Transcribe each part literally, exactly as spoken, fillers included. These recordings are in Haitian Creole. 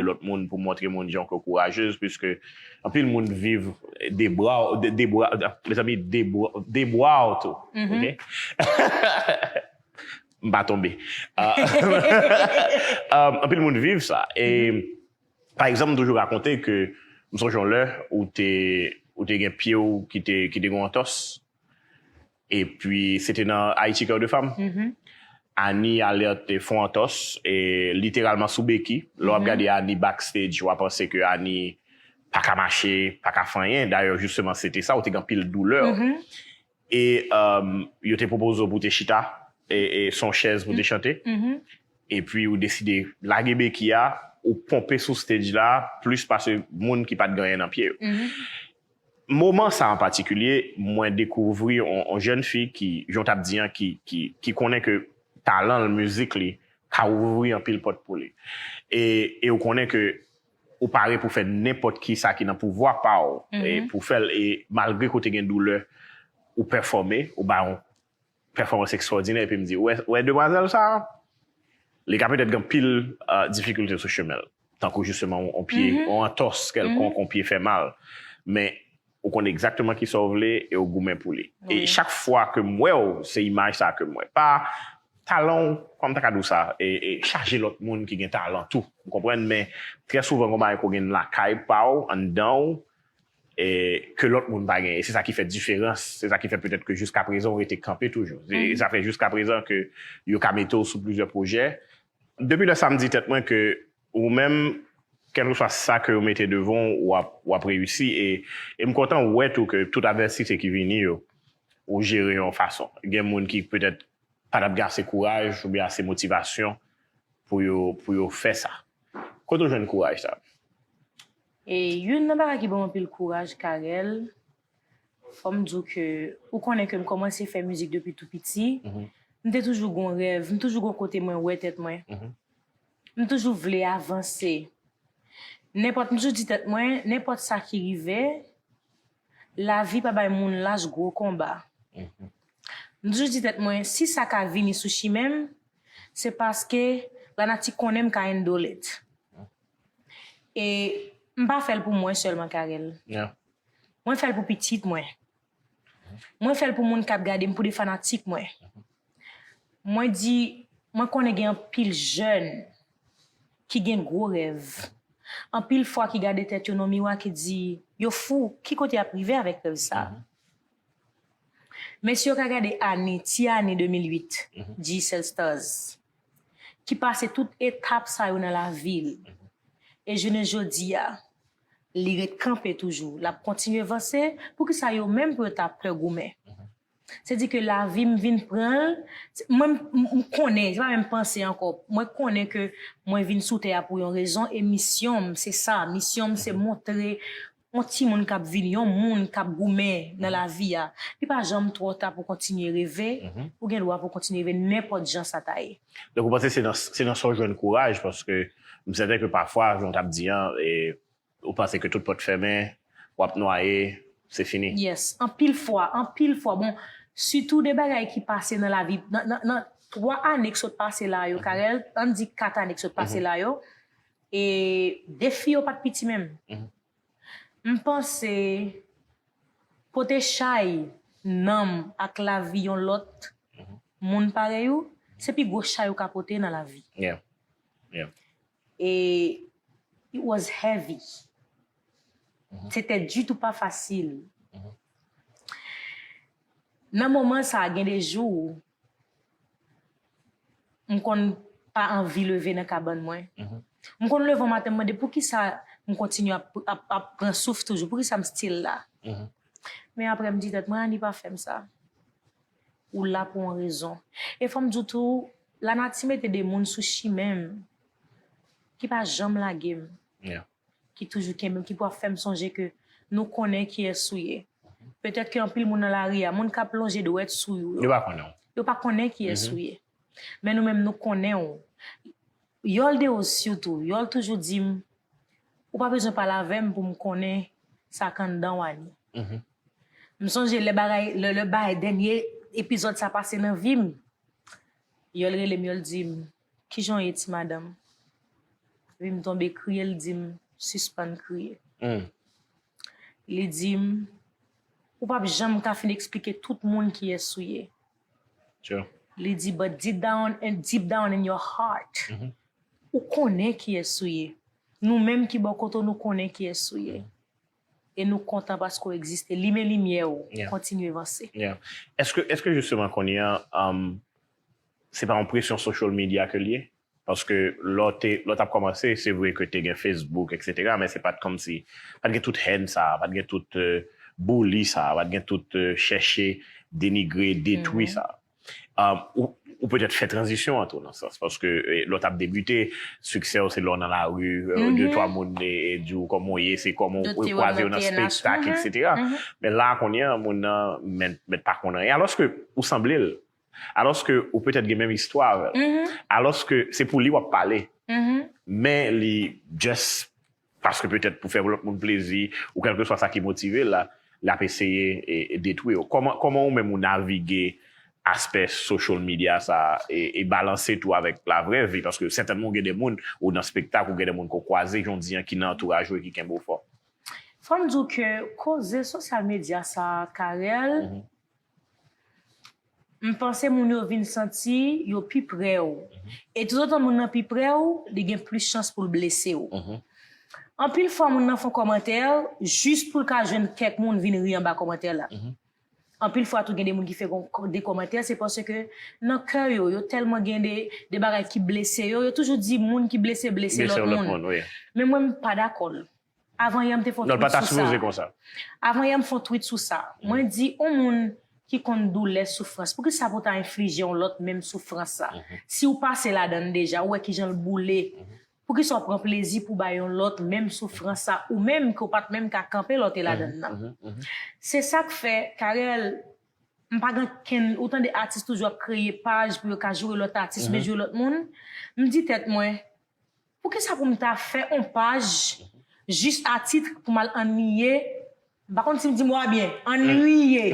lòt moun, pou montre moun jan ke w kourajez, piske anpil moun viv debra, de, debra, mezanmi, debra, debra w tou. Ok? M pa tonbe. Ah, ah, anpil moun viv sa. E, pa egzanp, m toujou rakonte ke m sonje yon lè ou te, ou te gen pye w ki te, ki te gen yon antòs. Epi, se te nan Haïti Cœur de Femme. Annie Alerte te fè yon antòs, e literalman sou beki. Lè w ap gade Annie backstage, w a panse ke Annie pa ka mache, pa ka fè anyen. Dayè, jisteman, se te sa, ou te gen anpil doulè. E, um, yo te pwopoze w pou te chita, e, e se yon chèz pou te chante. Epi ou deside lage beki a, ou ponpe sou stage la, plis pase moun ki pa t gen anyen nan pye yo. Moman sa an patikilye, mwen dekouvri yon, yon jèn fi ki, jan w t ap di an, ki, ki, ki konnen ke talan l, mizik li, ka ouvri anpil pòt pou li. E, e ou konnen ke ou pare pou fè nenpòt ki sa ki nan pouvwa pa w, e pou fè l, e malgre ke w te gen doulè, ou pèfòme, ou ba yon pèfòmans ekstwòdinè, epi m di, ou wè, ou wè demwazèl sa a, li ka petèt gen anpil, euh, difikilte sou chemen l. Tankou jisteman, on, on pye, on antòs kèlkonk, on pye fè mal. Men, ou konn egzakteman kisa w vle e w goumen pou li. E chak fwa ke m wè w, se imaj sa ke m wè. Pa talan w, kòman m ta ka di w sa, e, e chaje lòt moun ki gen talan tou. Ou konprann? Men, trè souvan, gen bagay ke w gen lakay pa w, anndan w, e ke lòt moun pa genyen. E se sa ki fè diferans. Se sa ki fè petèt ke jiskaprezan w rete kanpe toujou. E sa fè jiskaprezan ke yo ka mete w sou plizyè pwojè. Depi lè sa m di tèt mwen ke ou menm, kèlkeswa sa ke yo mete devan w, w ap, w ap reyisi. E, e m kontan wè tou ke tout advèsite ki vini yo, ou jere yon fason. Gen moun ki petèt pa t ap gen ase kouraj oubyen ase motivasyon pou yo, pou yo fè sa. Kote w jwenn kouraj sa? E youn nan bagay ki ban m anpil kouraj, Carel, fò m di w ke ou konnen ke m kòmanse fè mizik depi tou piti. M te toujou gon rèv, m toujou gon kote mwen wè tèt mwen. M toujou vle avanse. Nenpòt, m toujou di tèt mwen, nenpòt sa ki rive, lavi pa bay moun laj gwo konba. M toujou di tèt mwen, si sa ka vini sou chimen m, se paske lanati konnen m ka handle it. E m pa fè l pou mwen sèlman, Carel. Mwen fè l pou pitit mwen. Mwen fè l pou moun k ap gade m, pou de fanatik mwen. Mwen di, mwen konnen gen anpil jèn ki gen gwo rèv. Anpil fwa ki gade tèt yo nan miwa ki di, yo fou, ki kote y ap rive avèk rèv sa? Men si yo ka gade Annie, ti Annie de mil uit, G-Cell Stars, ki pase tout etap sa yo nan lavi l, e jounen jodi a, li ret kanpe toujou, l ap kontinye vanse, poukisa yo menm pou yo ta pè goumen? Se di ke lavi m vin pran l, mwen, m, m konnen, se pa menm panse ankò. Mwen konnen ke mwen vin sou tè a pou yon rezon, e misyon m, se sa. Misyon m, se montre yon timoun k ap vini, yon moun k ap goumen nan lavi a. Li pa janm twò ta pou kontinye reve, ou gen dwa pou kontinye reve nenpòt jan sa ta ye. Donk, ou panse se nan, se nan sa w jwenn kouraj, paske m sèten ke pafwa, jan w t ap di an, e, ou panse ke tout pòt fèmen, w ap nwaye, se fini. Yes, anpil fwa, anpil fwa. Bon, sitou de bagay ki pase nan lavi, nan, nan, nan twa ane k sot pase la yo, Carel, ann di kat ane k sot pase la yo, e defi yo pa t piti menm. M panse pote chay nanm ak lavi yon lòt moun parèy ou, se pi gwo chay ou ka pote nan lavi. Yeah. Yeah. E it was heavy. Se te ditou pa fasil. Nan moman sa, gen de jou, m konn pa anvi leve nan kabann mwen. M konn leve yon maten, m mande poukisa m kontinye ap, ap, ap pran souf toujou, poukisa m still la. Men apre m di tèt mwen, Annie pa fè m sa. Ou la pou yon rezon. E fò m di w tou, lanati mete de moun sou chimen m ki pa janm lage m. Yeah. Ki toujou kenbe m, ki pou ap fè m sonje ke nou konnen kiyès ou ye. Petèt ke anpil moun nan lari a, moun k ap lonje dwèt sou ou yo, yo pa konnen w. Yo pa konnen kiyès ou ye. Men nou menm, nou konnen w. Yòl Dewoz sitou, Yòl toujou di m, ou pa bezwen pale avè m pou m konnen sa k anndan w, Annie. M sonje lè bagay, lè, lè bagay, dènye epizòd sa pase nan vi m, Yòl rele m, Yòl di m, kijan w ye, ti madanm? Epi m tonbe kriye, l di m, "Sispann kriye." Hmm. Li di m, "Ou p ap janm ka fin eksplike tout moun kiyès ou ye." Sure. Li di, "But deep down, and deep down in your heart, mhm, ou konnen kiyès ou ye. Nou menm ki bò kote w, nou konnen kiyès ou ye. E nou kontan paske w egziste. Limen limyè w, yeah, kontinye vanse." Yeah. Èske, èske jisteman kounye a, um, se pa yon presyon social media ke l ye? Paske lè w te, lè w t ap kòmanse, se vre ke te gen Facebook, et cetera, men se pa t kòmsi, pa t gen tout hèn sa, pa t gen tout, euh, bouli sa, pa t gen tout, euh, chèche denigre, detwi sa. Um, ou, ou petèt fè tranzisyon an tou nan sans, paske, eh, lè w t ap debite, siksè w se lè w nan lari, euh, de twa moun e, e di w kòman w ye, se kòman w kwaze yo nan spektak, et cetera. Men la, kounye a, moun nan mèt, mèt pa konn anyen. Alòske ou sanble l. Alòske ou petèt gen menm istwa avè l. Alòske se pou li w ap pale. Men li just paske petèt pou fè lòt moun plezi ou kèlkeswa sa ki motive l la, l ap eseye e, e detwi w. Kòman, kòman ou menm ou navige aspè social media sa e, e balanse tou avèk lavrè vi? Paske sètènman ou gen de moun ou nan spektak, ou gen de moun ke w kwaze jodi an ki nan antouraj ou e ki kenbe w fò. Fò m di w ke koze sosyal medya sa, Carel, m panse moun yo vin santi yo pi pre w. E toutotan moun nan pi pre w, li gen plis chans pou l blese w. Anpil fwa, moun nan fè yon kòmantè jis pou l ka jwenn kèk moun vin ri anba kòmantè la. Anpil fwa tou, gen de moun ki fè gon-, de kòmantè, se paske nan kè yo, yo tèlman gen de, de bagay ki blese yo, yo toujou di moun ki blese, blese lòt moun. Men mwen, m pa dakò l. Avan yè, m te fè yon tweet sou sa. Avan yè, m fè yon tweet sou sa. Mwen di, yon moun ki konn doulè, soufrans, poukisa pou ta enflije yon lòt menm soufrans sa? Si w pase ladan l deja, ou wè kijan l boule. Poukisa w pran plezi pou bay yon lòt menm soufrans sa, ou menm ke w pa t menm ka kanpe lè w te ladan l nan? Se sa k fè, Carel, m pa gen kenn, ou tande atis toujou ap kreye paj pou yo ka joure lòt atis, oubyen joure lòt moun. M di tèt mwen, poukisa pou m ta fè yon paj jis a tit pou m al anniye, m pa konn si m di mo a byen, anniye.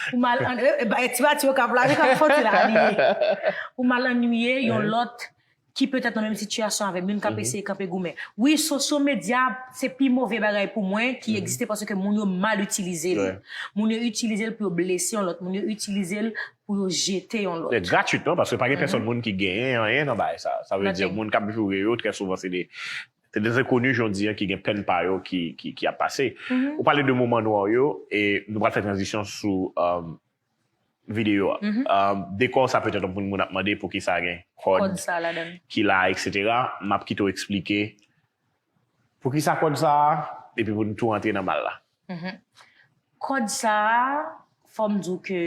Pou m al ann-, e, e, ba, e, ti pati yo k ap la, yo k ap fè ti la, anniye. Pou m al anniye yon lòt ki petèt nan menm sitiyasyon avè m, youn k ap eseye kanpe goumen. Wi, sosyo medya, se pi move bagay pou mwen ki egziste paske moun yo mal itilize l. Moun yo itilize l pou yo blese yon lòt, moun yo itilize l pou yo jete yon lòt. Gratwitman, paske pa gen pèsonn moun ki genyen anyen nan bagay sa. Sa vle di, moun k ap joure yo, trè souvan, se de, se de zenkoni, jan w di an, ki gen pèn pa yo ki, ki, ki ap pase. Ou pale de moman nwa yo, e nou pral fè tranzisyon sou, um, videyo a. Um, dekò sa, petèt, moun, moun ap mande poukisa gen kòd ki la, et cetera. M ap kite w eksplike poukisa kòd sa a, epi pou n tou rantre nan mal la. Kòd sa a, fò m di w ke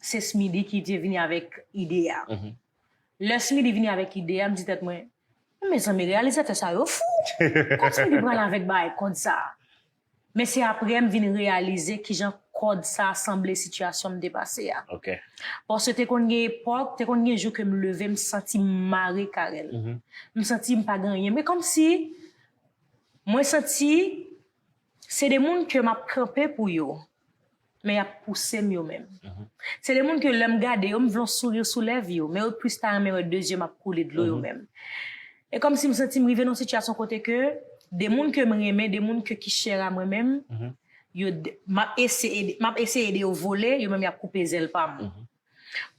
se Smidy ki te vini avèk ide a. Lè Smidy vini avèk ide a, m di tèt mwen, "Men mezanmi, reyalizatè sa yo fou! Kòman Smidy pral avèk bagay kòd sa a?" Men se aprè m vin reyalize kijan kòd sa a sanble sitiyasyon m te pase a. Paske te konn gen epòk, te konn gen jou ke m leve, m santi m mare, Carel. M santi m pa gen anyen. Men kòmsi, mwen santi se de moun ke m ap kanpe pou yo, men y ap pouse m yo menm. Se de moun ke lè m gade yo, m vle yon souri sou lèv yo, men yo plis ta renmen wè de zye m ap koule dlo yo menm. E kòmsi m santi m rive nan yon sitiyasyon kote ke de moun ke m renmen, de moun ke ki chè a mwen menm, yo de-, m ap eseye de, m ap eseye de yo vole, yo menm y ap koupe zèl pa m.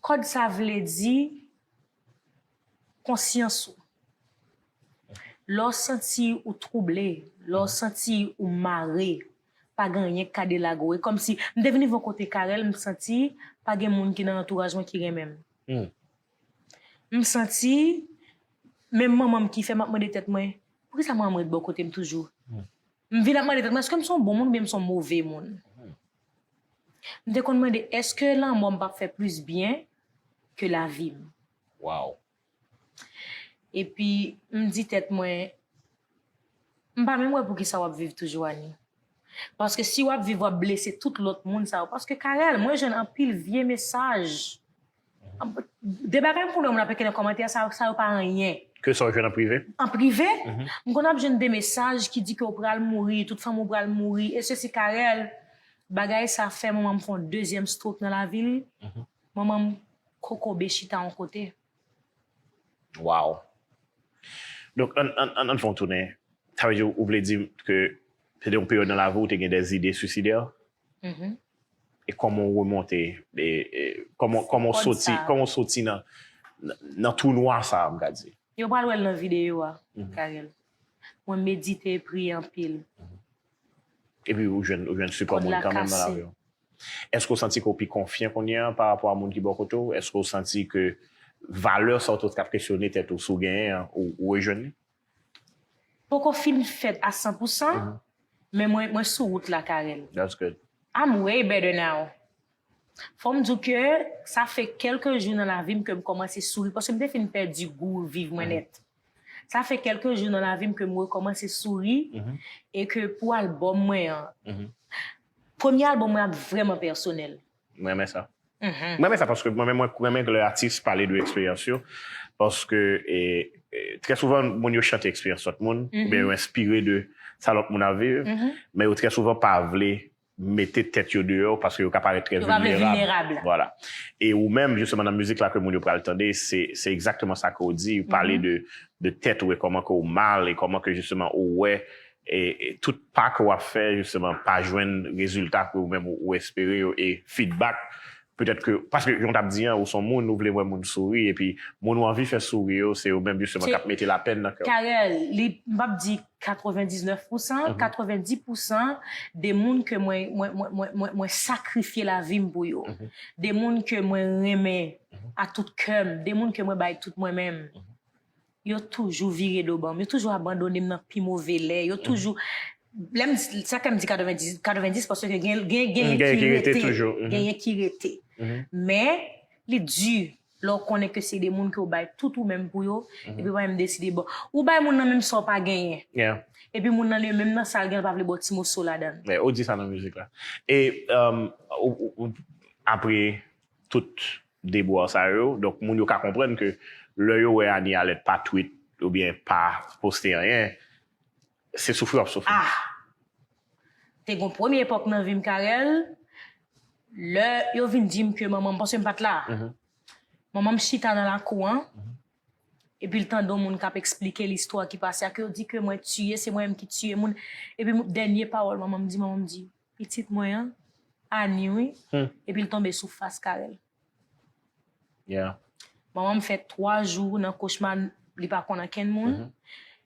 Kòd sa vle di konsyans ou. Lè w santi ou twouble, lè w santi ou mare, pa gen anyen k ka delage w. E kòmsi, m te vin rive yon kote, Carel, m santi pa gen moun ki nan antouraj mwen ki renmen m. M santi, menm manman m ki fè m ap mande tèt mwen, poukisa manman m ret bò kote m toujou? M vin ap mande tèt mwen, èske m se yon bon moun oubyen m se yon move moun? M te konn mande, èske lanmò m p ap fè plis byen ke lavi m? Epi, m di tèt mwen, m pa menm wè poukisa w ap viv toujou, Annie. Paske si w ap viv, w ap blese tout lòt moun sa yo. Paske, Carel, mwen jwenn anpil vye mesaj. De bagay m konn wè moun ap ekri nan kòmantè, sa, sa yo pa anyen. Ke sa w jwenn an prive? An prive, m konn ap jwenn de mesaj ki di ke w pral mouri, tout fanmi w pral mouri, e sesi, Carel. Bagay sa fè manman m fè yon dezyèm stroke nan lavi l. Manman m kokobe chita yon kote. Wow. Donk, ann, ann, ann, ann fè yon tounen. Sa vle di, ou vle di ke se te yon peryòd nan lavi w ou te gen de zide swisidè? E kòman w remonte? E, e, kòman, kòman w soti, kòman w soti nan, nan, nan twou nwa sa a, m ka di? Yo pral wè l nan videyo a, Carel. Mwen medite, priye anpil. Epi ou jwenn, ou jwenn sipò moun kanmenm nan lavi w. Èske w santi ke w pi konfyan kounye a pa rapò a moun ki bò kote w? Èske w santi ke valè sa w te t ap kesyone tèt ou si w genyen an, ou, ou rejwenn li? Poko fin fèt a san pou san, men mwen, mwen sou wout la, Carel. That's good. I'm way better now. Fò m di w ke sa fè kèlke jou nan lavi m ke m kòmanse souri, paske m te fin pèdi gou viv mwen nèt. Sa fè kèlke jou nan lavi m ke m rekòmanse souri e ke pou albòm mwen an, premye albòm mwen ap vrèman pèsonèl. Mwen renmen sa. Mwen renmen sa paske mwen menm, mwen renmen lè atis pale de eksperyans yo. Paske, e, e, trè souvan, moun yo chante eksperyans lòt moun, oubyen yo enspire de sa lòt moun ap viv, men yo trè souvan pa vle mete tèt yo deyò paske yo ka parèt trè vilnerab. Vwala. E ou menm, jisteman, nan mizik la ke moun yo pral tande, se, se egzakteman sa ke w di. Ou pale de, de tèt ou e kòman ke w mal e kòman ke, jisteman, ou wè e, e tout pa ke w ap fè, jisteman, pa jwenn rezilta ke ou menm ou, ou espere yo e feedback. Petèt ke, paske jan w t ap di an, ou se yon moun, ou vle wè moun souri, epi moun ou anvi fè souri yo, se yo menm, jisteman, k ap mete lapèn nan kè w. Carel, li, m p ap di katrevendiznèf pousan, katrevendis pousan de moun ke mwen, mwen, mwen, mwen, mwen, mwen sakrifye lavi m pou yo. De moun ke mwen renmen a tout kè m, de moun ke mwen bay tout mwen menm. Yo toujou vire do ban m, yo toujou abandone m nan pi move lè, yo toujou, lè m, sa fè m di katrevendis, katrevendis paske gen, gen, genyen ki rete, genyen ki rete. Men, li di, lè w konnen ke se de moun ke w bay tout ou menm pou yo, epi w pa menm deside, bon, ou bay moun nan menm sa w pa genyen. Epi moun nan li menm nan sa l gen, l pa vle ba w ti moso ladan l. Ou di sa nan mizik la. E, um, ou, ou, ou, apre tout debwa sa yo. Donk, moun yo ka konprann ke lè yo wè Anie Alerte pa tweet oubyen pa poste anyen, se soufri w ap soufri. Ah! Te gon premye epòk nan vi m, Carel, lè yo vin di m ke manman m, paske m pa t la. Manman m chita nan lakou an, epi l tande yon moun k ap eksplike listwa ki pase a, ke yo di ke mwen tiye, se mwen menm ki tiye moun. Epi m, dènye pawòl manman m di, manman m di, pitit mwen an, Anie wi. Epi l tonbe sou fas Carel. Manman m fè twa jou nan kochma, li pa konn ankenn moun.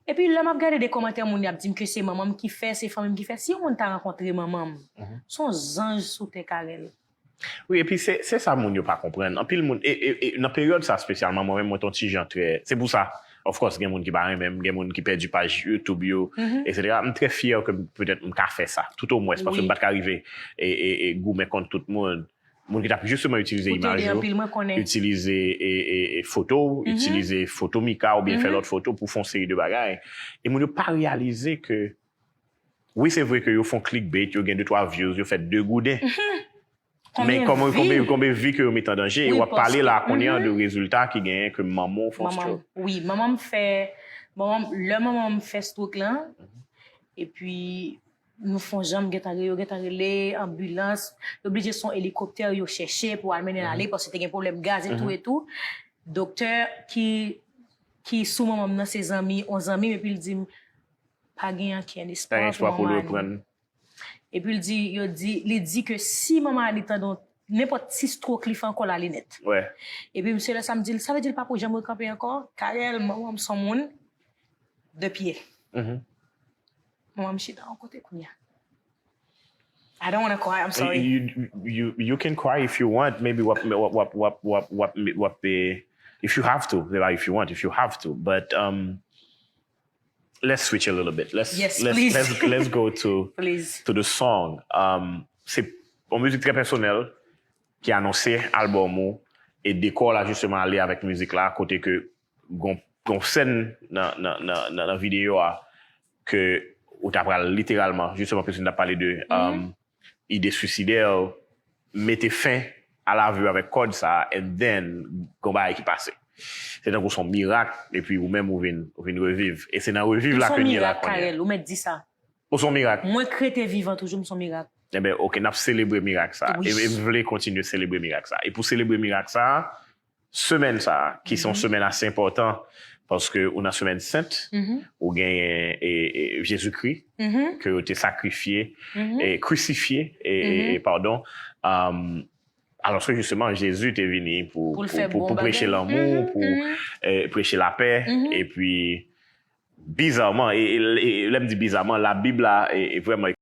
Epi lè m ap gade de kòmantè moun, y ap di m ke se manman m ki fè, se fanmi m ki fè. Si yon moun ta rankontre manman m, se yon zanj sou tè, Carel. Wi, epi se, se sa moun yo pa konprann. Anpil moun, e, e, e nan peryòd sa espesyalman, mwen menm, mwen te yon ti jan trè, se pou sa, of course, gen moun ki pa renmen m, gen moun ki pèdi paj YouTube yo, etsetera. M trè fyè ke m, petèt, m ka fè sa, toutomwens, paske m pa t ka rive e, e, e goumen kont tout moun. Moun ki t ap jisteman itilize imaj yo, itilize e, e, e foto w, itilize foto Mika oubyen fè lòt foto pou fè yon seri de bagay. E moun yo pa reyalize ke, wi, se vre ke yo fè yon clickbait, yo gen de twa views, yo fè de gouden. Men kòman, konbyen, konbyen vi ke yo met an danje, e w ap pale la kounye a de rezilta ki genyen ke manman w fè yon stroke. Wi, manman m fè, manman, lè manman m fè stroke lan, epi nou fè yon jan, m gentan rele, yo gentan rele anbilans, yo oblije se yon elikoptè yo chèche pou al mennen l ale, paske te gen pwoblèm gaz etou, etou. Doktè ki, ki sou manman m nan se zanmi, yon zanmi m, epi l di m, pa gen ankenn espwa pou manman Anie. Epi l di, yo di, li di ke si manman Anie tande yon, nenpòt ti stroke li fè ankò, l ale nèt. Epi m, se lè sa m di l, sa vle di l pa pou janm rekanpe ankò? Carel, manman m se yon moun de pye. Manman m chita yon kote kounye a. I don't wanna cry, I'm sorry. You, you, you can cry if you want. Maybe w ap, w ap, w ap, eh, if you have to, se pa if you want, if you have to. But, um, let's switch a little bit. Let's, let's, let's, let's go to, to the song. Um, se yon mizik trè pèsonèl ki anonse albòm ou, e dekò la jisteman ale avèk mizik la, kote ke gon, gon sèn nan, nan, nan, nan, nan videyo a ke ou ta pral literalman, jisteman, piske n t ap pale de, um, ide swisidè, mete fen a lavi w avèk kòd sa, and then, gon bagay ki pase. Se tankou se yon mirak, epi ou menm ou vin, ou vin reviv. E se nan reviv la ke n ye la kounye a. Ou se yon mirak, Carel, ou mèt di sa. Ou se yon mirak. Mwen k rete vivan toujou, m se yon mirak. Enben, oke, n ap selebre mirak sa. E, e m vle kontinye selebre mirak sa. E pou selebre mirak sa, semèn sa, ki se yon semèn ase enpòtan Paske ou nan semèn sent, ou genyen e, e, Jezikri, ke yo te sakrifye, e, krisifye, e, e, e, padon. Um, alòske jisteman, Jezi te vini pou, Pou l pou, fè pou, bon pou preche bagay. lanmou, pou e, preche lapè, epi bizaman, e, e, e, lè m di bizaman, Labib la e, e vrèman